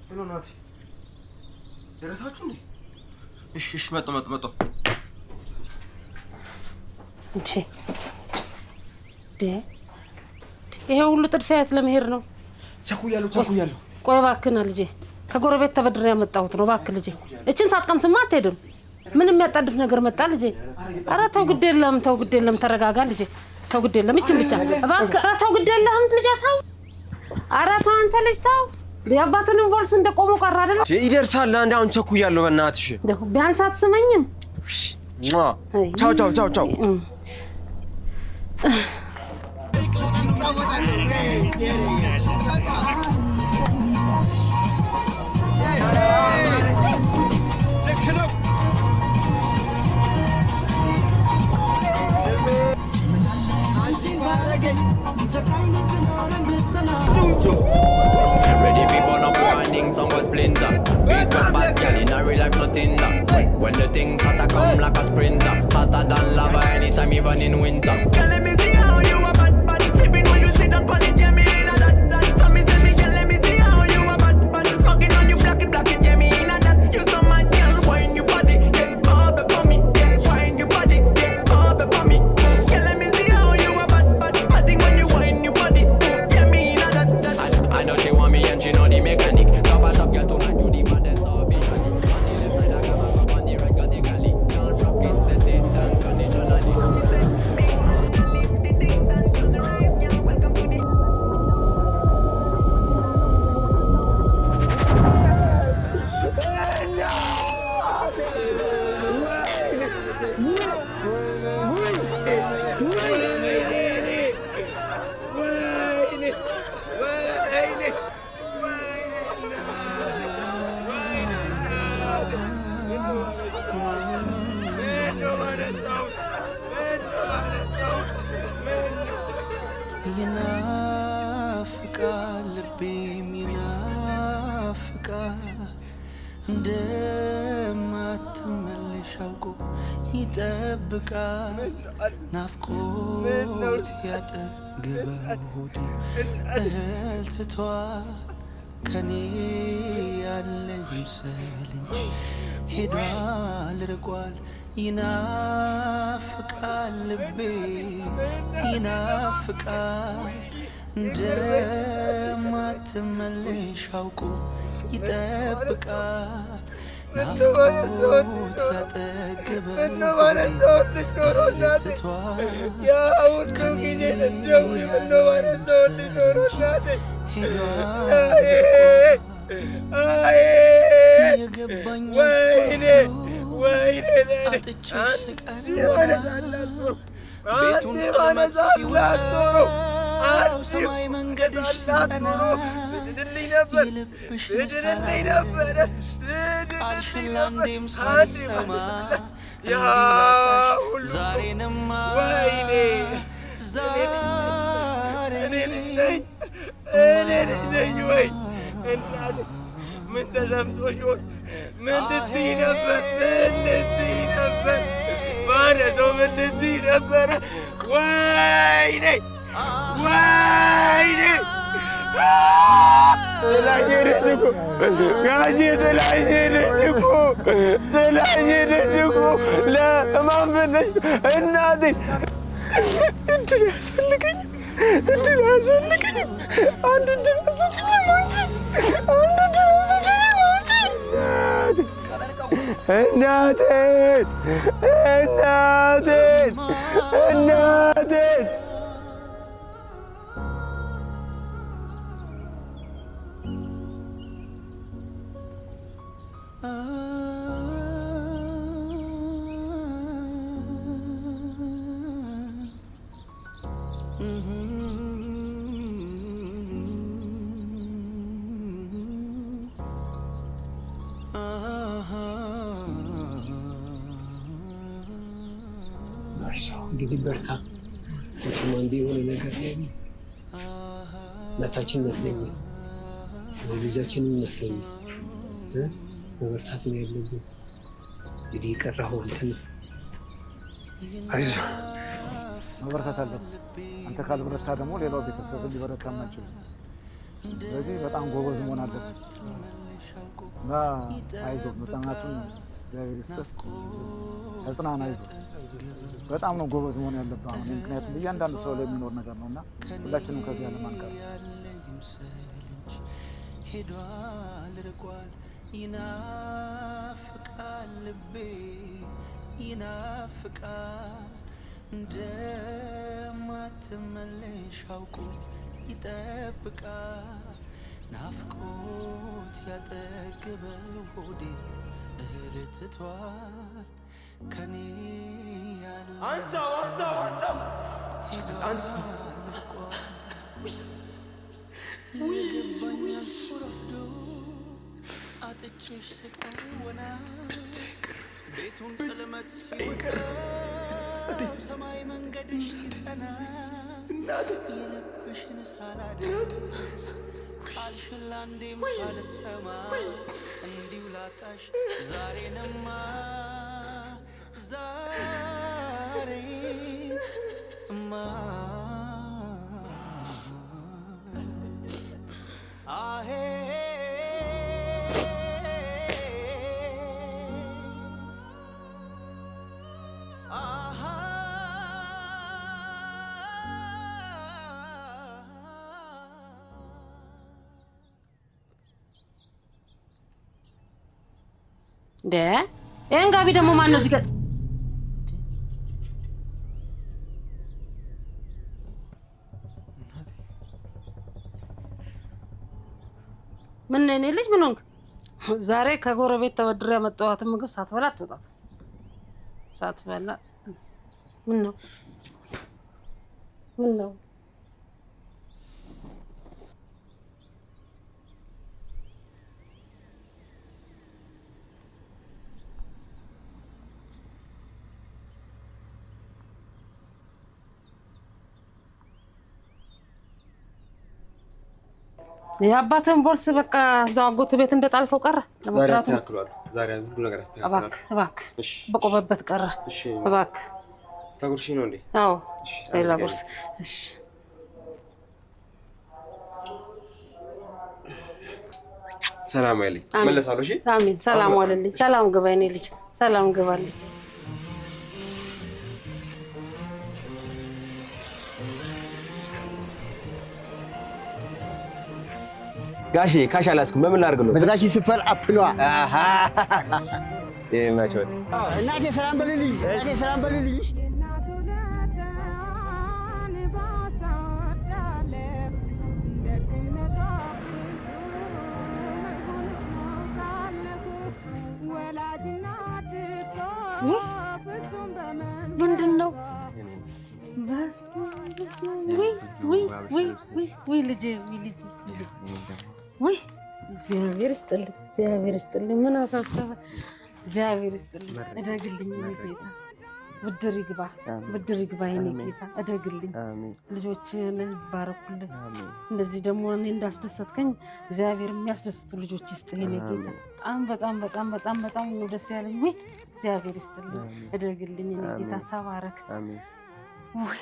Hello ናቲ፣ ደረሳችሁ እንዴ? እሺ እሺ፣ መጣሁ መጣሁ መጣሁ። እንዴ ይሄ ሁሉ ጥድፊያ የት ለመሄድ ነው? ቸኩያለሁ ቸኩያለሁ። ቆይ እባክህና ልጄ፣ ከጎረቤት ተበድሬ ያመጣሁት ነው። እባክህ ልጄ፣ እችን ሳትቀምስማ አትሄድም። ምን የሚያጣድፍ ነገር መጣ ልጄ? ኧረ ተው ግድ የለም ተው ግድ የለም፣ ተረጋጋ ልጄ፣ ተው ግድ የለም። እችን ብቻ እባክህ። ኧረ ተው ግድ የለህም ልጄ፣ ተው። ኧረ ተው አንተ ልጅ ተው። የአባትንም ቦልስ እንደ ቆሞ ቀረ አይደለ? ይደርሳል። አንድ አሁን ቸኩያለሁ፣ በእናትሽ። ቢያንስ አትስመኝም? ቻው ቻው ቻው ቻው። Ready fi burn up warning, some go splinter. Beat up bad girl in a real life, nothing that. When the things hotter come like a sprinter, hotter than lava anytime, even in winter. Girl, let me see how you a bad, bad. Sipping when you sit down pon it, yeah me inna that. So me tell me, girl, let me see how you a bad, bad. Smoking on you, black it, black it, yeah me inna that. You so mad, girl, wine your body, yeah, bubble for me, yeah, wine your body, yeah, bubble for me. Girl, let me see how you a bad, bad. Mad thing when you wine your body, yeah me inna that. I know she want me and she know the mechanic. Top a top girl tonight, you the baddest officially. On the left side I got my cup, on the right got the galley. Girl rock it, set it unconditionally. So me say, big man, lift the things and close your eyes, girl. Welcome to the ይናፍቃል ልቤም ይናፍቃል እንደማትመለሽ አውቆ ይጠብቃል ናፍቆት ያጠገበው ሆዴ እህል ትቷል ከኔ ያለ ይምሰል እንጂ ሄዷል ርቋል ይናፍቃል ልቤ ይናፍቃል እንደማትመለሽ አውቆ ይጠብቃል ናፍቆት ያጠገበው ባነሳሁልሽ ኖሮ እናቴ፣ ትቷል ያ ሁሉ ጊዜ ስትደውይ ምነው ባነሳሁልሽ ኖሮ እናቴ። ሄዷል አይ የገባኝ ወይኔ ወይኔ ለኔ አጥቼሽ ስቀር አንዴ ባነሳላት ኖሮ ቤቱን አንዴ ጸልመት ባነሳላት ኖሮ ሲውጠው አንዴ ሰማይ መንገድሽ ባነሳላት ሲጸና ኖሮ ትድንልኝ ነበር የልብሽን ትድንልኝ ነበረ ቃልሽን ትድንልኝ ነበር። ለአንዴም አንዴ ሳልሰማ ባነሳላት ያ እንዲህ ሁሉ ዛሬንማ ወይኔ ዛሬ እኔ ልጅ ነኝ እኔ ልጅ ነኝ ወይ እናቴ ምን ተሰምቶሽ ይሆን? ምን ልትይ ነበር? ምን ልትይ ነበር? ባነሰው ምን ልትይ ነበረ? ወይኔ ወይኔ ጥላኝ ሄደች እኮ ጋሼ፣ ጥላኝ ሄደች እኮ ጥላኝ ሄደች እኮ። ለማን ብለሽ እናቴ? እድል አያስፈልገኝም፣ እድል አያስፈልገኝም። አንድ እድል አትሰጪኝም አንቺ፣ አንድ እድል አትሰጪኝም አንቺ። እናቴን እናቴን እናቴን። እንግዲህ በርታ። መቼም አንዴ የሆነ ነገር ላይ እናታችን ይመስለኛል፣ ልጃችን ይመስለኛል። መበርታት ነው ያለብን። እንግዲህ የቀረኸው አንተ ነህ። አይዞህ። መበርታት አለብህ። አንተ ካልበረታ ደግሞ ሌላው ቤተሰብ ሊበረታም አይችልም። ስለዚህ በጣም ጎበዝ መሆን አለብህ እና አይዞህ፣ መጽናናቱን እግዚአብሔር ይስጥህ። ተጽናና፣ አይዞህ። በጣም ነው ጎበዝ መሆን ያለብህ አሁን፣ ምክንያቱም እያንዳንዱ ሰው ላይ የሚኖር ነገር ነው እና ሁላችንም ከዚህ ዓለም አንቀርም። ሄዷል ርቋል፣ ይናፍቃል ልቤ ይናፍቃል። እንደማትመለሽ አውቆ ይጠብቃል። ናፍቆት ያጠግበው ሆዴ እህል ትቷል ከኔ ያለ አንሳው፣ አንሳው፣ አንሳው፣ አንሳው። ይገባኛል ረፍዶ አጥቼሽ ስቀር ወና ቤቱን ጽልመት ሲወጣው ሰማይ መንገድሽ ሲጸና የልብሽን ሳላደርግ ቃልሽን ላንዴም ሳልሰማ እንዲሁ ላጣሽ ዛሬንማ ዛሬማ አሄ አሃ እንደ ይሄን ጋቢ ደግሞ ማን ነው እዚህ ጋር? ምን ነው የኔ ልጅ ምን ሆንክ? ዛሬ ከጎረቤት ተበድሬ ያመጣኋትን ምግብ ሳትበላ አትወጣት። ሳትበላ ምን ነው ምን ነው? የአባትህን ቦርስ በቃ እዛው አጎት ቤት እንደጣልከው ቀረ። ዛሬ ለመስራቱ አስተካክሏለሁ። ዛሬ ሁሉ ነገር አስተካክላለሁ። እባክህ እባክህ፣ እሺ፣ በቆመበት ቀረ። እሺ። እባክህ። ታጉርሺ ነው እንዴ? አዎ፣ እሺ፣ ሌላ አድርጊ። ጉርስ። እሺ። ሰላም አይልኝ አሜን። መለሳለሁ። እሺ፣ አሜን። ሰላም ዋልልኝ። ሰላም ግባ የኔ ልጅ፣ ሰላም ግባልኝ። ጋሼ cash አልያዝኩም። በምን ላድርግልዎ? መዝራቺ Super App ነዋ። አሃ ይመችዎት። እናቴ ሰላም በልልኝ፣ እናቴ ሰላም በልልኝ። ምንድን ነው? ውይ ውይ ውይ ውይ ውይ ልጄ ውይ ልጄ ውይ እግዚአብሔር ይስጥልኝ፣ እግዚአብሔር ይስጥልኝ። ምን አሳሰበ? እግዚአብሔር ይስጥልኝ። እደግልኝ የኔ ጌታ፣ ብድር ይግባ፣ ብድር ይግባ የኔ ጌታ፣ እደግልኝ። ልጆችህን ይባረኩልህ። እንደዚህ ደግሞ እኔ እንዳስደሰትከኝ እግዚአብሔር የሚያስደስቱ ልጆች ይስጥህ የኔ ጌታ። በጣም በጣም በጣም በጣም በጣም ነው ደስ ያለኝ። ውይ እግዚአብሔር ይስጥልኝ፣ እደግልኝ የኔ ጌታ፣ ተባረክ። ውይ